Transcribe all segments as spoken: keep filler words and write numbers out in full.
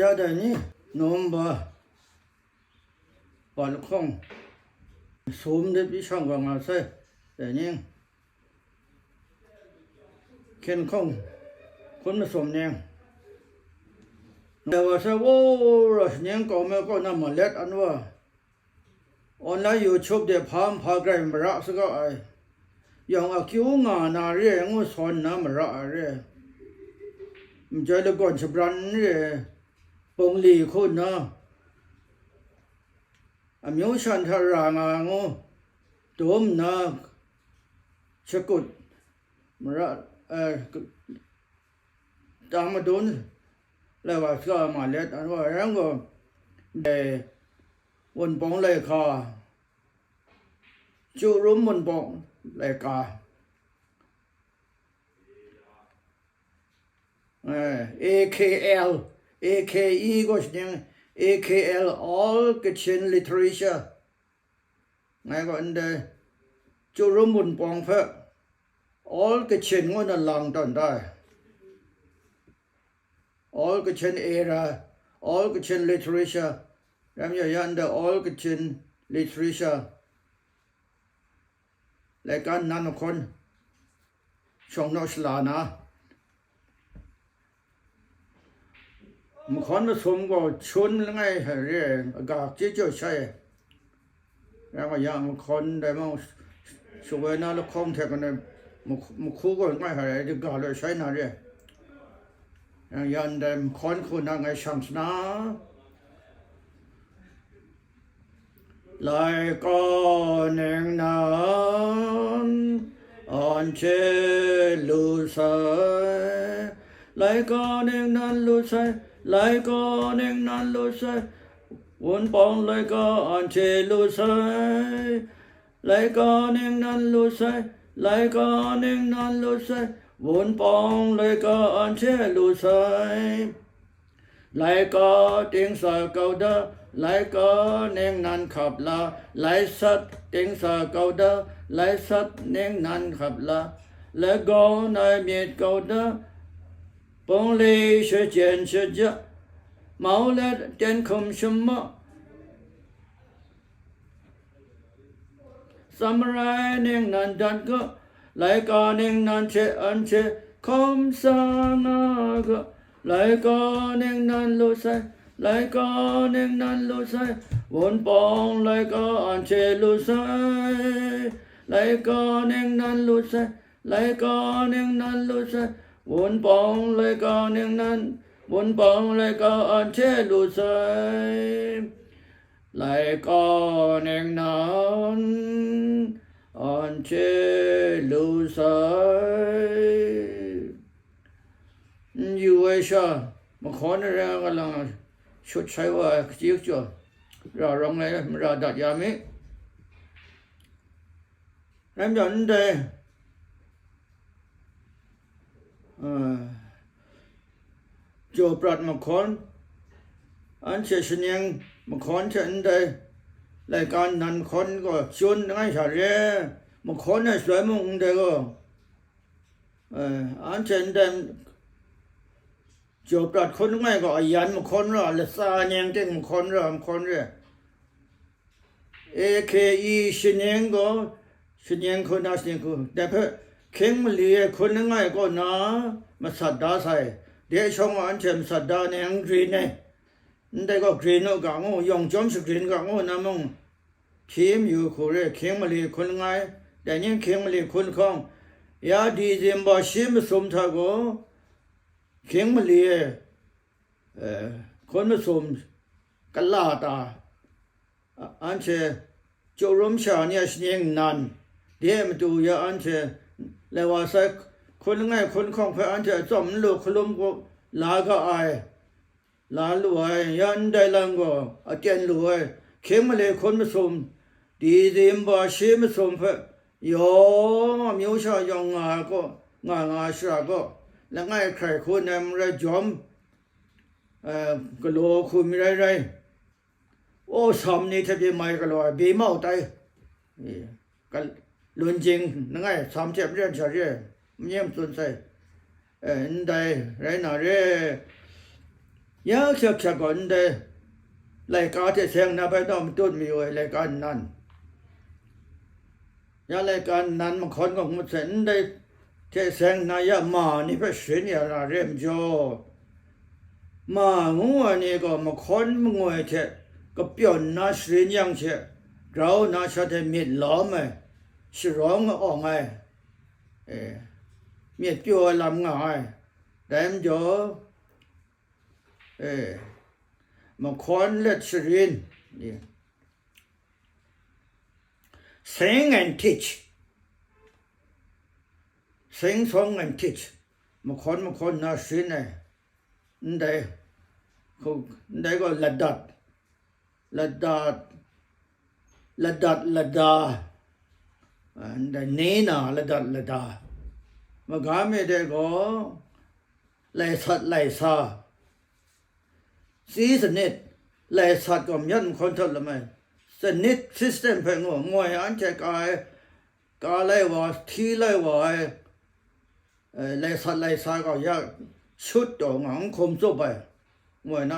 Ya dai ni, November, wa lahkawng, sum de pyi shang wa nga sai, dai ni, hkyen hkawng, hkun masum ning, dai wa sai, wo, ra shaning kau me kaw na malet an wa, online YouTube de hpa nhpa grai mara saga ai, yawng akyu nga na re ai ngu sawn nna mara ai re ai, majoi lagawn shabran n re ai, bungli hku nna, amyu shan hta ra nga ai ngu dum nna, shakut mara, eh, tang madun lai wa saga ma let, an wa yang gaw, dai Wunpawng laika, Chyu Rum Wunpawng laika, eh, A K L, A K E gaw shaning, A K L, All Kachin Literature, ngai gaw ndai Chyu Rum Wunpawng hpe All Kachin ngu na lang tawn da ai. All Kachin Era, All Kachin Literature, ram ya ya ndai All Kachin Literature, laika nan mahkawn shawng naw shala na, mahkawn masum gaw chun langai hta re ai, aga chye jaw shai ai. Rai nga yang, mahkawn dai mung, shawoi na lahkawng hte kan ai, mahku, mahku gaw langai hta re ai, daga law shai na re ai. Yang yan dai mahkawn hku na ngai shang sana, laika ningnan anhte lu sai, laika ningnan lu sai, laika ningnan lu sai, Wunpawng laika anhte lu sai, laika ningnan lu sai, laika ningnan lu sai, Wunpawng laika anhte lu sai. Laika ting sa kau da, laika ningnan hkap la, laisat ting sa kau da, laisat ningnan hkap la, lagawn ai myit kau da, bungli shachyen shaja, mau let ten hkum shama, tsamrai ningnan dat ga, laika ningnan hte anhte hkawm sa nga ga, laika ningnan lu sai, laika ningnan lu sai, Wunpawng laika anhte lu sai, laika ningnan lu sai, laika ningnan lu sai, Wunpawng laika ningnan, Wunpawng laika anhte lu sai, laika ningnan anhte lu sai. N yu ai sha, mahkawn ai rai nga lang, shut shai wa ai, kachyi kachyaw, ra rawng ai, mara dat ya mi. Rai nme ndai, ah, jaw prat mahkawn, anhte shaning mahkawn hte ndai, laika nan mahkawn gaw chun langai sha re, mahkawn ai shaloi mung ndai gaw, eh, anhte ndai jaw prat hkun langai gaw ayan mahkawn ra, latsa neng ting mahkawn ra, mahkawn re. A K E shaning gaw, shaning hku na shaning hku, dai hpe hkying mali ai hkun langai kaw na masat da sai, de shawng wa anhte masat da neng grin ai, ndai gaw grin u ga ngu, yawng chyawm shagrin ga ngu na mung, hti mayu hku re, hkying mali hkun langai, dai ni hkying mali hkun hkawng, ya December shi masum hta gaw, hkying mali e, eh, hkun masum kala ta, a-, anhte chyu rum sha ni a shaning nan, de a matu ya anhte lai wa sai hkun langai hkun hkawng hpe anhte a tsawm n lu hkalum gaw la ga ai, la lu ai, ya ndai lam gaw aten lu ai, hkying mali hkun masum, December shi masum hpe yawng amyu sha yawng nga ai kaw, nga nga ai shara gaw, langai hkrai hku nna n rai jawm, eh, galaw hku mi rai rai, o, sam ni hte bye mai galaw ai, bye mau tai, eh, gal-, lun jing langai sam hte maren sha re ai, manye matsun sai, eh, ndai rai na re, Ya hkyak hkyak gaw ndai laika hte seng na bai naw matut mayu ai laika nnan, ya laika nnan mahkawn gaw ngut sai, ndai hte seng na ya ma ni hpe sharin ya na re ai majaw, ma ngu ai ni gaw mahkawn mangoi hte kapyawn na sharin yang hte, grau na sha hte myit lawm ai, sharawng awng ai, e, myit pyaw ai lam nga ai. Dai majaw, e, mahkawn let sharin, e, sing and teach, sing song and teach, mahkawn mahkawn na sharin ai, ndai, hku, ndai gaw ladat, ladat, ladat lada, a, ndai ne na ladat lada, magam e de gaw, laisat laisa, tsi sanit, laisat gaw myat mahkawn htaw lam ai, sanit system hpe ngu, ngoi anhte ka ai, ka lai wa, hti lai wa ai, e, laisat laisa gaw ya shut taw nga, n hkum tsup ai, ngoi na,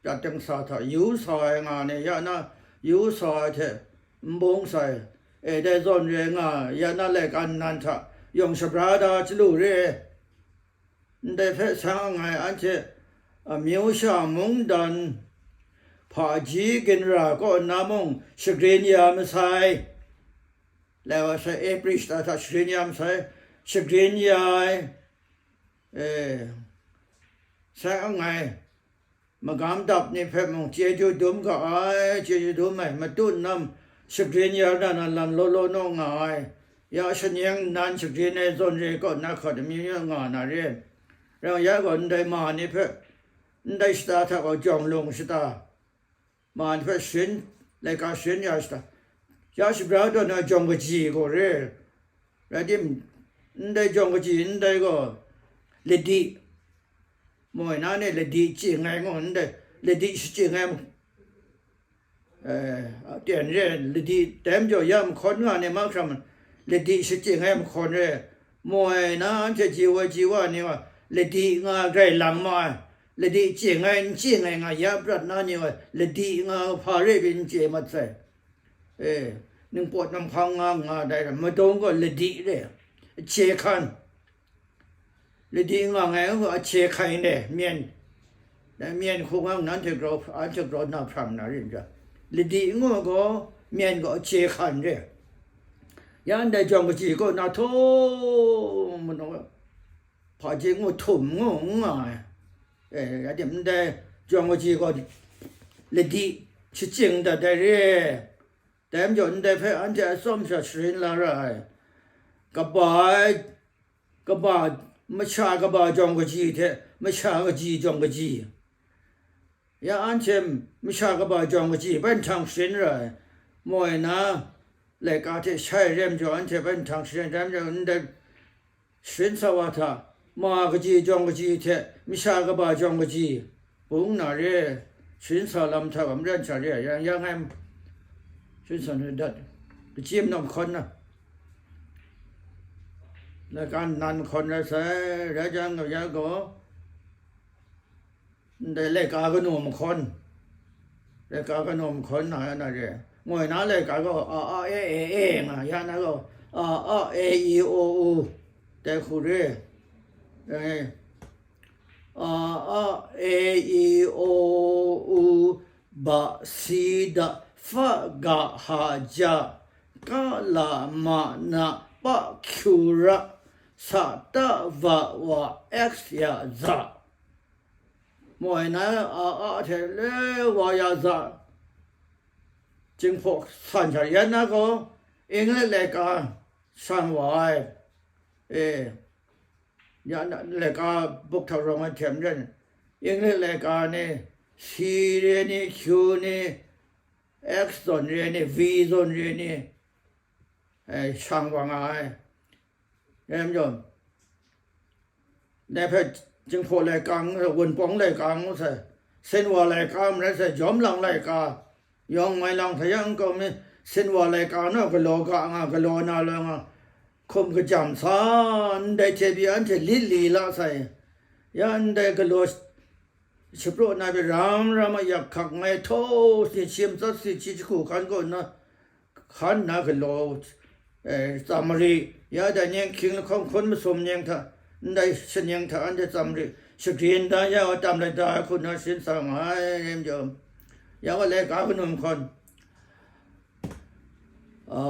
pyat ting sa hta, yu sa ai nga ni, ya na, yu sa ai hte n bung sai, e, dai zawn re nga, ya na laika nnan hta yawng shabra da chyalu re ai. Ndai hpe seng ang ai anhte, amyu sha mungdan, hpaji ginra kaw na mung shagrin ya masai, lai wa sai, April shata hta shagrin ya masai, shagrin ya ai, e, seng ang ai, magam dap ni hpe mung chyeju dum ga ai, chyeju dum ai, matut nam shagrin ya na na lam law law naw nga ai, ya shaneng nnan shagrin ai zawn re kaw na hkawt amyu yu nga na re ai. Rai yang, ya gaw ndai ma ni hpe, ndai shata hta gaw jawng lung shata, ma ni hpe sharin, laika sharin ya shata, ya shabra tawn na jawng kaji gaw re ai. Rai tim, ndai jawng kaji ndai gaw ladi, moi na ni ladi chye nngai ngu, ndai ladi shachye nngai, e, ten re, ladi, dai majaw ya mahkawn nga ni mahkram, ladi shachye nngai mahkawn re, moi na anhte ji wa ji wa ni wa, ladi nga grai lang ma ai, ladi chye nngai n chye nngai nga ya prat na ni wa, ladi nga hpa re pyi n chye mat sai. E, ningpawt namhkang nga nga dai lam, madung gaw ladi re, achye hkan. Ladi nga ngai gaw achye hkan re, myen, dai myen hku nga nanhte grau, anhte grau na hpram na rin ja. Ladi ngu gaw myen gaw achye hkan re. Ya ndai jawng kaji kaw na htum manu, hpaji ngu htum ngu n nga ai. E, ya tim ndai jawng kaji gaw ladi shachyen dat dai re. Dai majaw ndai hpe anhte atsawm sha sharin la ra ai. Kaba ai, kaba, masha kaba jawng kaji hte masha kaji jawng kaji, ya anhte masha kaba jawng kaji bai nhtang sharin ra ai. Moi na laika hte shai re majaw anhte bai nhtang sharin, dai majaw ndai sharin sa wa hta, ma kaji jawng kaji hte masha kaba jawng kaji, bung na re, sharin sa lam hta gaw maren sha re ai, yang yang ai, sharin sa nu dat, kachyi namhkawn na, laika nnan mahkawn rai sai, rai jang, ya gaw, ndai laika kanu mahkawn, laika kanu mahkawn na ya na re, ngoi na laika gaw a, a, e, e, e nga ya na gaw, a, a, e, i, o, u, dai hku re, e, a, a, e, i, o, u, ba, si, da, fa, ga, ha, ja, ka, la, ma, na, pa, kyu, ra, sa, ta, va, wa, x, ya, za. Moi na a, a hte le wa ya za, Jinghpaw san hta yan na gaw, English laika san wa ai. E, ya na, laika buk hta rawng ai hte maren, English laika ni, C re ni, Q ni, X zawn re ni, V zawn re ni, e, shang wa nga ai. Rai majaw, dai hpe Jinghpaw laika ngu sai, Wunpawng laika ngu sai, Sinwa laika marai sai, Jawm lang laika, yawng mai lang hta yang kau mi, Sinwa laika naw galaw ga nga, galaw na law nga, hkum kajam sa, ndai hte pyi anhte lit li la sai, ya ndai galaw shapraw na pyi ram ram a yak hkak ngai htaw si, shim tsat si, chi jahku hkan kaw nna, hkan nna galaw, eh, tsam mari, ya dai nyeng hkying lahkawng hkawn masum nyeng hta, ndai shangyeng hta anhte tsam mari, shagrin da ya wa tam lai da ai hku nna sharin sa nga ai, rai majaw, ya wa laika kanu mahkawn, a,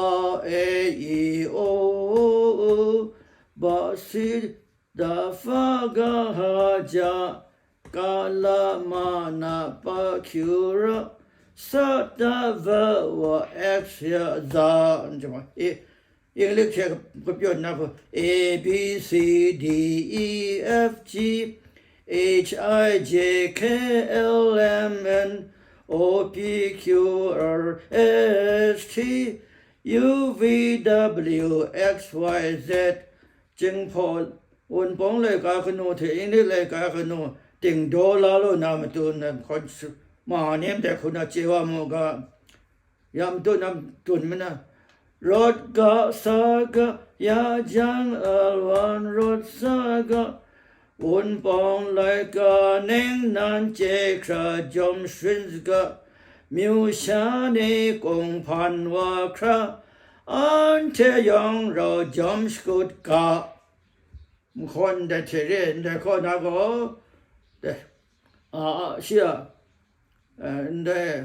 a, e, i, o, u, u, ba, si, da, fa, ga, ha, ja, ka, la, ma, na, pa, kyu, ra, sa, ta, va, wa, x, ya, za, n jama. E, English hte kapyawn na hku, A, B, C, D, E, F, G, H, I, J, K, L, M, N, O, P, Q, R, S, T, U, V, W, X, Y, Z, Jinghpaw, Wunpawng laika kanu hte English laika kanu dingdaw la lu na matu na hkawn su, ma ni ndai hku na chye wa mu ga, ya matu na tun mana, rawt ga, sa ga, ya jang alwan rawt sa ga, Wunpawng laika ningnan chye hkra jawm sharin saga, myu sha ni kung hpan wa hkra, anhte yawng rau jawm shakut ga. Mahkawn ndai hte re ai ndai kaw na gaw, dai, a, a, shi a, eh, ndai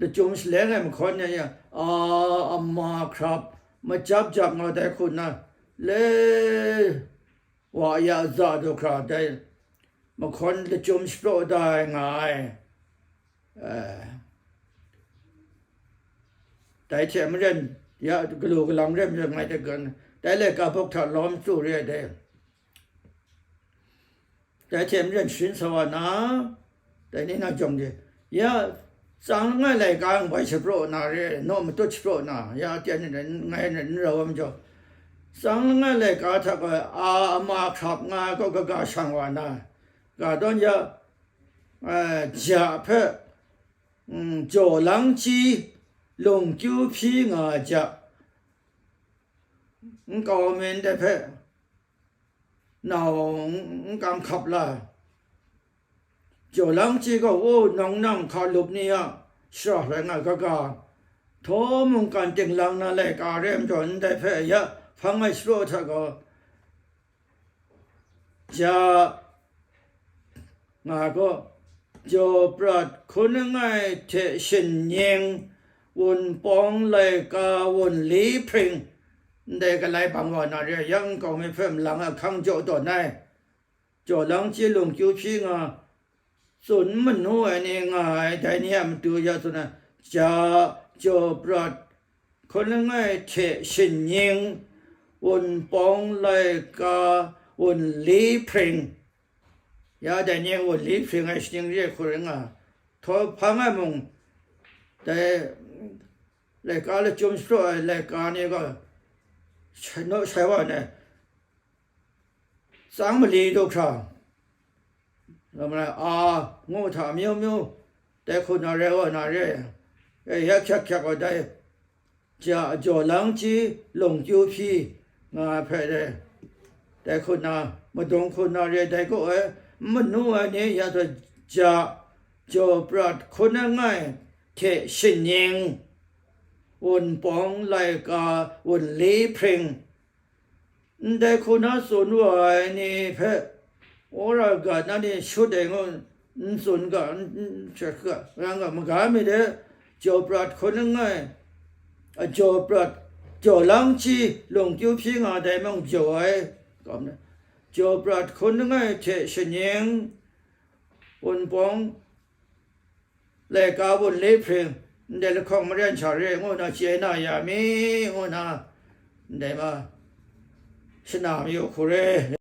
lachyum shaleng ai mahkawn ni a, a, ama hkrap, majap jap nga dai hku nna, le, wa ya za du hkra dai mahkawn lachyum shapraw da ai nga ai. Eh, dai hte maren, ya galu galang rai majaw ngai hte gan, dai laika hpawk hta lawm tsu re ai dai. Dai hte maren sharin sa wa na, dai ni na jawng de, ya, tsang langai laika ngai shapraw na re, naw matut shapraw na, ya, tyen ni ngai n rau ai majaw, tsang langai laika hta gaw a, ama hkrap nga ai kaw kaga shang wa na, ga dawn ya, eh, ja hpe, mm, jaw lang chyi, lung kyu hpyi nga ai ja, nkau mi ndai hpe, nau n, n kang hkap la, jaw lang chyi gaw, o, nawng nang hka lup ni a shara rai nga ai kaga, htaw mungkan ting lang na laika re ai majaw, ndai hpe ya hpang ai shapraw hta gaw, ja nga ai gaw, jaw prat hkun langai hte shannying, Wunpawng laika wunli hpring, ndai galai bang wa na re ai, yang nkau mi hpe malang a hkang jaw tawn ai, jaw lang chyi lung kyu hpyi nga, tsun manu ai ni nga ai, dai ni a matu ya tsun ai, ja, jaw prat hkun langai hte shannying, Wunpawng laika wunli hpring, ya dai ni wunli hpring ai shaning re hku rai nga, htaw hpang ai mung, dai laika lachyum shapraw ai laika ni gaw shai naw shai wa ai, tsang mali du hkra, a, ngu hta amyu myu, dai hku na re wa na re, e, ya hkyak hkyak wa dai, ja, jaw lang chyi, lung kyu hpyi nga ai hpe re, dai hku na, madung hku na re, dai kaw e, n manu ai ni ya taw, ja, jaw prat hkun langai hte shannying, Wunpawng laika wunli hpring, ndai hku na tsun wa ai ni hpe, wora ga na ni shut ai ngu n tsun ga, n, n, hkrat ga, yang ga, maga mi de, jaw prat hkun langai, a, jaw prat, jaw lang chyi lung kyu hpyi nga dai mung jaw ai, kawm na, jaw prat hkun langai hte shannying, Wunpawng laika wunli hpring, ndai lahkawng maren sha re ngu na chye na ya mi, ngu na, ndai ma, shana mayu hku re.